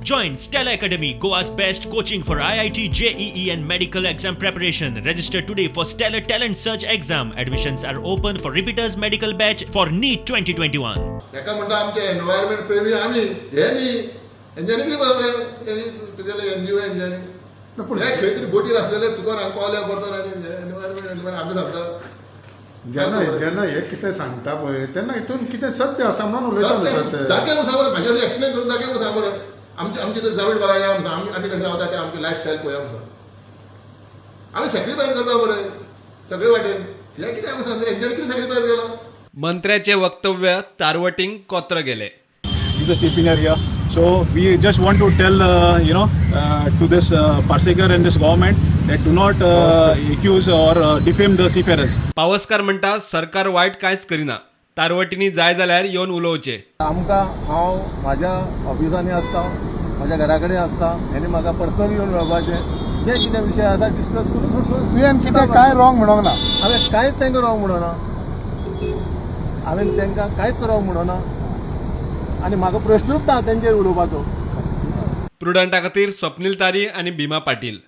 Join Stellar Academy, Goa's best coaching for IIT, JEE, and medical exam preparation. Register today for Stellar Talent Search exam. Admissions are open for repeaters medical batch for NEET 2021. ताका म्हणटा आमचे environment प्रेमी आमी हे न्ही. हेंच्यांनी कितें बरोबर तुगेले एनजीओ हेंच्यांनी पूण हे खंय तरी बोटीर आसलेले चुकोन हांगा पावल्या परतून आनी एनवायरमेंट एनवायरमेंट आमी सांगता. जेन्ना जेन्ना हे कितें सांगता पळय, तेन्ना हितून कितें सत्य आसा म्हणून उलयता न्हू सर ते. दाखय म्हणून सांग मरे, म्हाजे एक्सप्लेन करून दाखय म्हणून सांग मरे. आमचे आमचे तर ग्रामीण भागात या म्हणटा, आमी आमी कशें रावता ते, आमची लायफस्टायल पळया म्हणटा. आमी सॅक्रिफायस करता मरे सगळे वाटेन. हे कितें आमी सांगता, हेंच्यांनी कितें सॅक्रिफायस केला? मंत्र्याचे वक्तव्य तारवटींक कोत्र गेले. He's the chief engineer here. So we just want to tell to this Parsekar and this government that do not accuse or defame the seafarers. Pawaskar म्हणटा, सरकार वायट कांयच करिना, तारवटींनी जाय जाल्यार येवन उलोवचें. आमकां हांव म्हाज्या ऑफिसांनी आसता, म्हाज्या घरा कडेन आसता. हेणी म्हाका पर्सनली येवन मेळपाचें. जे कितें विशय आसा डिस्कस करून सोडून. तुवें कितें कांय रॉंग म्हणोंक ना. हांवें कांयच तांकां रॉंग म्हणना. हांवें तांकां कांयच रॉंग म्हणना आनी म्हाका प्रश्नूच ना तेंचेर उलोवपाचो. प्रुडंटा खातीर स्वप्नील तारी आनी भीमा पाटील.